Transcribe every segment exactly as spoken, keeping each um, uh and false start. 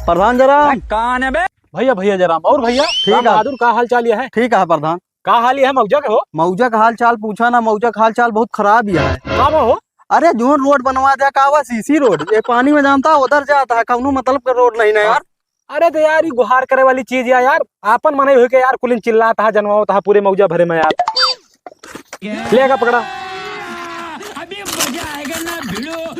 प्रधान जराम। कौन है बे? भैया, भैया जराम। और भैया, ठीक है। राम बहादुर, का हाल चाल है? ठीक है प्रधान। का हाल है मौजा के हो? मौजा का हाल चाल पूछा ना, मौजा का हाल चाल बहुत खराब ही है। का बा हो? अरे जोन रोड बनवा दिया का हुआ, सीसी रोड, ये पानी में जानता उधर जाता है, कौनो मतलब का रोड नहीं ना यार। अरे तो यार, ये गुहार करे वाली चीज या यार, आपन मनई होके यार कुलिन चिल्लात हा, जनवावत हा पूरे मौजा भरे में यार। लेगा पकड़ा। अभी मजा आएगा ना भिड़ो।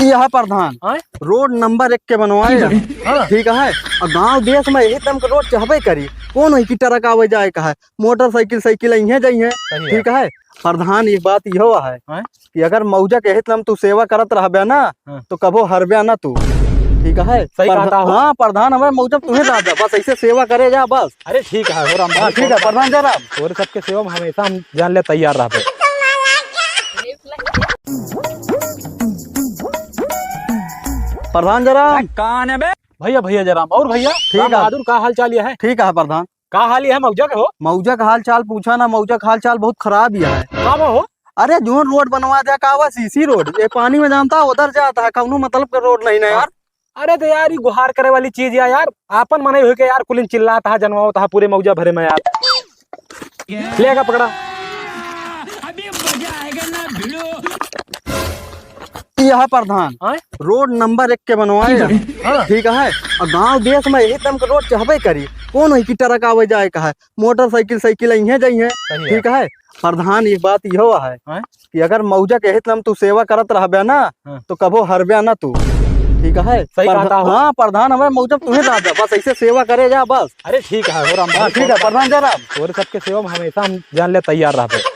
यह प्रधान, हाँ? रोड नंबर एक के बनवाए हैं। हाँ। ठीक है, और गांव देश में यही दम के रोड चाहबे करी, कौन है कि ट्रक आवे जाए का है, मोटरसाइकिल साइकिल अइहे जइहे। सही है। ठीक है, प्रधान, एक बात इहो है हाँ? कि अगर मौजा के हित में तू सेवा करत रहबे ना, हाँ। तो कभो हरबे ना तू। ठीक है? सही प्रधा-, कहता हो। हाँ, प्रधान, हमारे मौजा तुम्हें दादा, बस ऐसे सेवा करे जा, बस। अरे ठीक है, हो राम हाँ, भाई, ठीक है, प्रधान जय राम। तोरे सबके सेवा में हमेशा हम जान ले तैयार रहबे। प्रधान जय राम। कौन है बे? भैया, भैया जय राम। और भैया, ठीक राम है। बहादुर, का हाल चाल है? ठीक है प्रधान। का हाल है मौजा के हो? मौजा का हाल चाल पूछा ना, मौजा का हाल चाल बहुत खराब ही है। का बा हो? अरे जोन रोड बनवा दिया का हुआ, सीसी रोड, ये पानी में जानता उधर जाता है, कौनो मतलब का रोड नहीं ना यार। अरे तो यार, ये गुहार करे वाली चीज या यार, आपन मनई होके यार कुलिन चिल्लात हा, जनवावत हा पूरे मौजा भरे में यार। लेगा पकड़ा। अभी मजा आएगा ना भिड़ो। यह प्रधान, हाँ? रोड नंबर एक के बनवाए हैं। हाँ। ठीक है, और गांव देश में यही दम के रोड चाहबे करी, कौन है कि ट्रक आवे जाए का है, मोटरसाइकिल साइकिल अइहे जइहे। सही है। ठीक है, प्रधान, एक बात इहो है हाँ? कि अगर मौजा के हित में तू सेवा करत रहबे ना, हाँ। तो कभो हरबे ना तू। ठीक है, सही प्रधा-, कहता हो। हाँ प्रधान, हमारे मौजा तुम्हें दादा, बस ऐसे सेवा करे जा, बस। अरे ठीक है, हो राम हाँ, भाई, ठीक है, प्रधान जय राम। तोरे सबके सेवा में हमेशा हम जान ले तैयार रहबे।